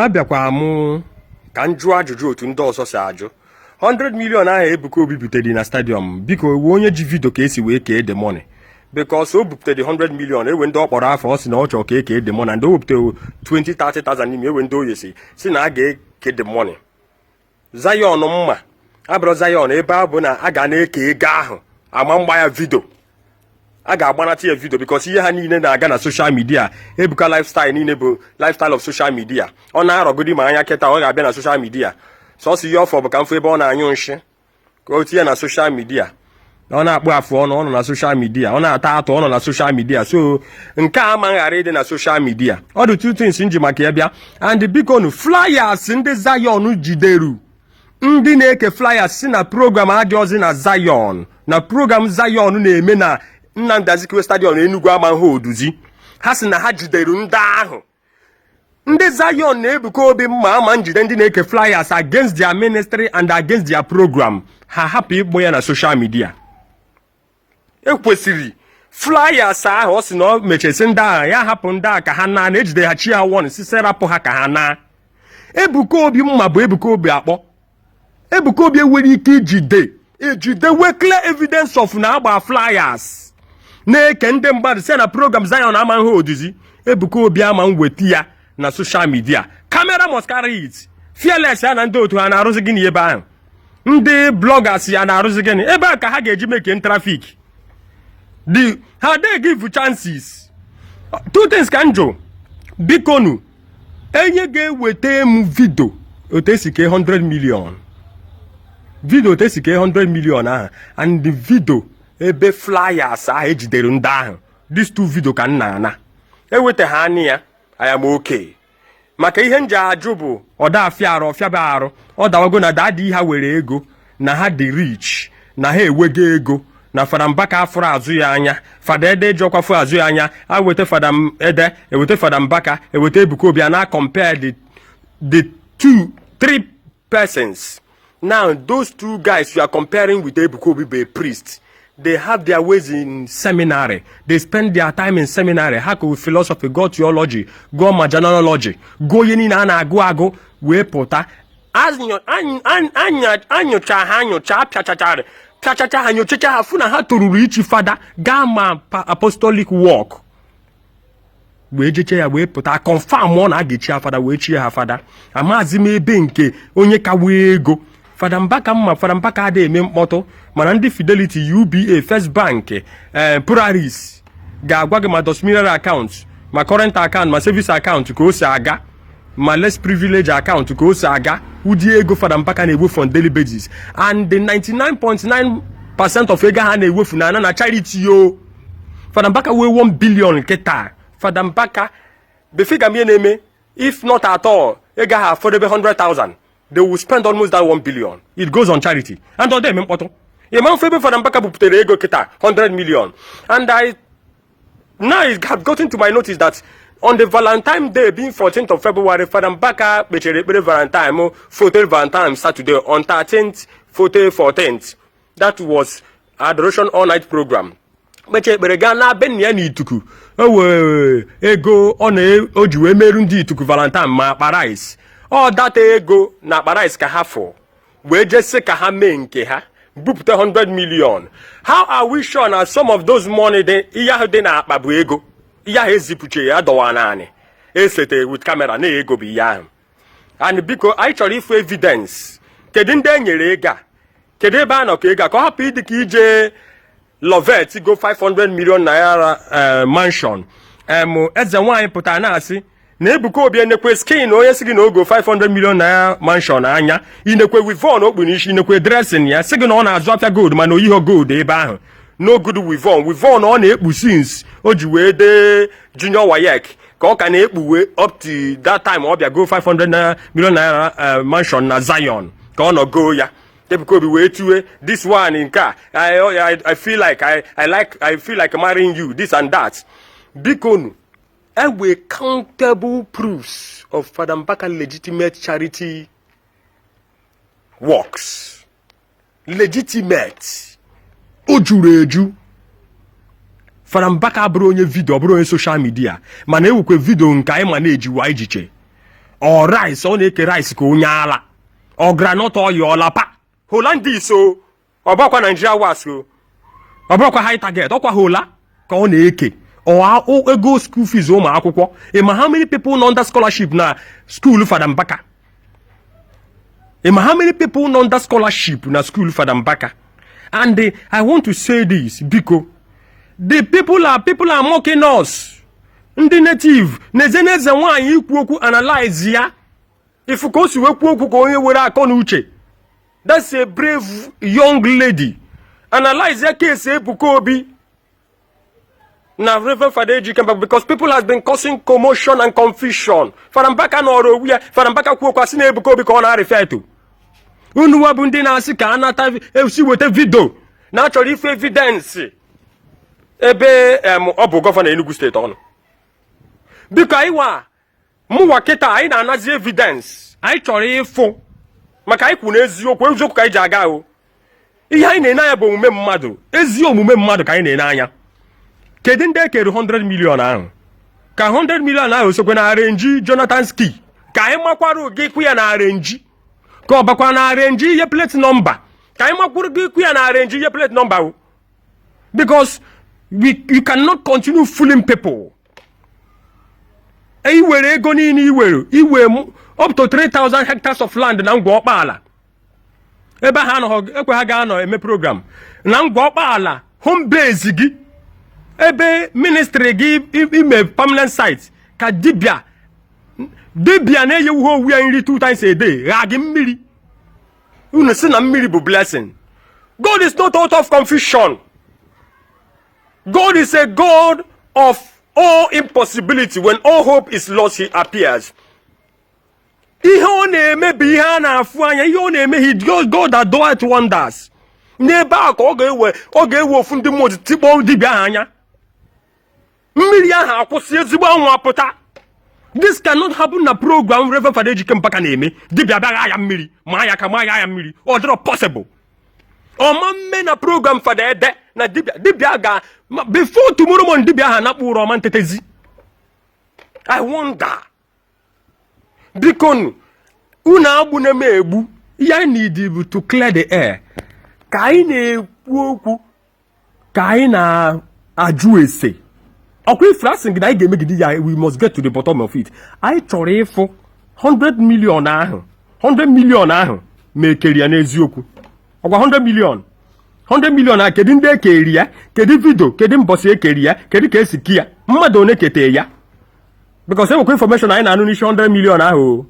Abịakwa mụ ka m jụọ ajụjụ otu ndị ọzọ si ajụ. 100 million ahụ Ebuka Obi butere na stadium, biko, ewe onye ji video ka esi wee kee the money? Because o buputere 100 million, ewe ndị ọ kpọrọ afọ, ọ sị na ọ chọrọ ka eke the money, and o wepụtere 20 30,000 n'ime ewe ndị oyi si na a ga-eke the money. Zion mma abụrụ Zion ebe a bụ na a ga na-eke ego ahụ, ama mgba ya video, a ga-agbanata ya video, because ihe ha niile na-aga na social media. Ebuka lifestyle niile bụ lifestyle of social media. Ọ na-arọgodi ma anya kịta, ọ ga-abịa na social media. Sọsọ ihe ọfọ bụ ka mfụ ebe ọ na-anyụ nshi ka o tinye na social media. Ọ na-akpụ afụ ọnụ, ọ nọ na social media. Ọ na-ata atụ, ọ nọ na social media. So nke a ama ghara ịdị na social media. Ọ dị two things nji maka ya bịa. And biko nu, flyers ndị Zion jideru, ndị na-eke flyers si na program adịọzi na Zion, na program Zion na-eme na Nnamdi Azikiwe Stadium Enugu ama ha oduzi. Ha si na ha jidere ndị ahụ. Ndị Zion na Ebuka Obi mma ama njide ndị na-eke flyers against their ministry and against their program, ha hapụ ịkpọ ya na social media. Ekwesịrị flyers ahụ, ọ sị na ọ mechesi ndị ahụ, ya hapụ ndị a ka ha naa, na ejide ha chi ha won si serapụ ha ka ha naa. Ebuka Obi mma bụ Ebuka Obi akpọ Ebuka Obi enwere ike ijide ejide wee clear evidence of na agba flyers na-eke ndị mmadụ si na program Zion ama nha oduzi. Ebuka Obi ama nweta ya na social media. Camera must carry it. Fearless ya na ndị otu ha na-arụzi gịnị ebe ahụ? Ndị bloggers ya na-arụzi gịnị ebe a ka ha ga-eji make traffic? The ha dey give chances. Two things ka m jụ, bikonu. Enye ga-eweta m video otu esi kee 100 million, video otu esi kee 100 million ahụ, and the video ebe flyers ahụ ejidere ndị ahụ. These two video ka m na-ana eweta ha anya ya. I am okay, maka ihe nji ajụ bụ ọda afịa arụ ọfịaba arụ. Ọ dawago na daddy ha were ego, na ha dị rich, na ha ewego ego, na Fada Mbaka afụrụ azụ ya anya, Fada Ede jiọkwafụ azụ ya anya. Aweta Fada Ede, eweta Fada Mbaka, eweta Ebuka Obi, a na compare the two three persons. Now, those two guys you are comparing with Ebuka Obi bụ a priest. They have their ways in seminary. They spend their time in seminary. Ha kụ philosophy, go theology, go majanology, go ihe niile a na-agụ agụ wee pụta. Anyụcha ha, anyụcha, pịachachara pịachacha ha, nyochacha ha, fụ na ha toruru ichi fada, gaa ma apostolic work wee jeche ya wee pụta, confirm ọ na a ga-echi ha fada, wee chie ha fada. Amazi m ebe nke onye ka wee ego Fada Mbaka mma. Fada Mbaka adịghị eme mkpọtụ, mana ndị Fidelity, UBA, First Bank, Polaris ga-agwa gị ma domiciliary account, ma current account, ma service account ka o si aga, ma less privilege account ka o si aga, ụdị ego Fada Mbaka na-ewefu on daily basis. And the 99.9% of ego ha na-ewefu na ana na charity o. Fada Mbaka wee 1 billion kịta, Fada Mbaka befiga m ihe na-eme. If not at all, ego ahụ afọdebe 100,000, they will spend almost that 1 billion. It goes on charity and ọ eme mkpọtụ. Ịma mfe ebe Fada Mbaka buputere ego kịta 100 million. And I now, it have gotten to my notice that on the Valentine Day, being 14th of February, Fada Mbaka kpechere ekpere Valentine, 14th Valentine Saturday, on 13th, 14th, 14th, that was adoration all night program, kpeche ekpere gaa na be nna ya n'Ituku. O wee ego ọ na o ji wee meru ndị Ituku Valentine, ma akpa rice. Ọ data ego na akpa rice ka ha fụ wee jesi ka ha mee nke ha bupụta 100 million. How are we sure na some of those money dị, ihe ahụ dị n'akpa bụ ego ihe ahụ ezipụche ya dọwa naanị esete with camera na ego bụ ihe ahụ? And biko, anyị chọrọ ịfụ evidence. Kedu ndị e nyere ego a? Kedu ebe a nọ ka ego a ka ọ hapụ ịdị ka ije Lovet go 500 million naira mansion? Eze nwaanyị pụtara na-asị na Ebuka Obi enekwe skin onye si gị na ogo 500 million naira mansion anya, inekwe weave-on okpu n'isi, inekwe dressing ya, sị gị na ọ na-azụ afịa gold, mana oyiho gold ebe ahụ. No good weave-on. Weave-on ọ na-ekpu since o ji wee dee junior WAEC ka ọ ka na-ekpuwe up to that time ọ bịa go 500 million naira mansion na Zion ka ọ nọ go ya. Ebuka Obi wee tuwe this one nke a, I feel like I like I feel like marrying you, this and that. Biko nu, ewe countable proofs of Fada Mbaka legitimate charity works, legitimate, o juru eju. Fada Mbaka abụrụ onye video, ọ bụrụ onye social media, mana ewukwe video nke anyị ma na-ejiwa ijiche. Ọ rice, ọ na-eke rice ka onye ala. Ọ groundnut oil, ọlapa Hollandis o. Ọ bụrụkwa Nigeria was o, ọ bụrụkwa high target, ọkwa hola ka ọ na-eke. Ọ ego school fees ụmụ akwụkwọ. Ị ma how many people nọ under scholarship na school Fada Mbaka? Ị ma how many people nọ under scholarship na school Fada Mbaka? And I want to say this, biko, the people are mocking us. Ndị native na-eze n'eze nwaanyị ikwu okwu, analyze ya, ifu ka o si wee kwuo okwu ka onye were akọ na uche. That's a brave young lady. Analyze ya, case Ebuka Obi na Reverend Fada Ejike Mbaka, because people has been causing commotion and confusion. Fada Mbaka nọrọ owu ya. Fada Mbaka kwuo okwu, asị na Ebuka Obi ka ọ na-arịfe eto. Unu bụ ndị na-asị ka anata esi weta video na achọrọ ife evidence ebe ọ bụ governor Enugu State ọnụ. Biko, anyị wa mụwa kịta, anyị na-anazi evidence anyị chọrọ ịfụ, maka anyị kwu n'eziokwu. Eziokwu ka anyị ji aga o. Ihe anyị na-ene anya bụ omume mmadụ, ezi omume mmadụ ka anyị na-ene anya. Kedu ndị ekere 100 million ahụ? Ka 100 million ahụ sokwe na arrange Jonathan ski, ka anyị makwara gị kwụ ya na arrange, ka ọ bakwa na arrange ihe plate number, ka anyị makwuru gị kwụ ya na arrange ihe plate number o, because you cannot continue fooling people. I were ego niile iwere iwe up to 3000 hectares of land na Ngwa Ọkpaala, ebe ha anọghị ekwe ha ga-anọ eme program na Ngwa Ọkpaala, home base gị, ebe ministry gị ime permanent site, ka dibịa dibịa na-eyewu owu ya nri two times a day, ghaa gị mmiri. Unu si na mmiri bụ blessing. God is not out of confusion. God is a God of all impossibility. When all hope is lost, he appears. Ihe ọ na-eme bụ ihe a na-afụ anya. Ihe ọ na-eme, he God that doeth wonders. N'ebe a ka ọ ga-ewe ofu ndị mmụọ tikpọọ dibịa ahụ anya, mmiri ahụ akwụsị, ezigbo anwụ apụta. This cannot happen na program Reverend Fada Ejike Mbaka na-eme. Dibịa bịagha ya mmiri, maa ya ka maa ya mmiri, ọ dịrọ possible. Ọma mme na program Fada Ede na dibịa dibịa ga before tomorrow morning, dibịa ahụ anakpụ ụra ọma ntetezi. I wonder. Biko nu, unu agbụ na-eme egbu. Ihe anyị need bụ to clear the air. Ka anyị na-ekwu okwu, ka anyị na-ajụ ese ọkwa ifuru asị gị na anyị ga-emegide ya. We must get to the bottom of it. Anyị chọrọ ịfụ 100 million ahụ, 100 million ahụ, ma ekeri ya n'eziokwu. Ọkwa 100 million, 100 million a, kedu ndị ekeri ya? Kedu video? Kedu mbọsị ekeri ya? Kedu ka esi ki ya? Mmadụ one kete ya? Because enwekwa information anyị na-anụ n'isi 100 million ahụ o.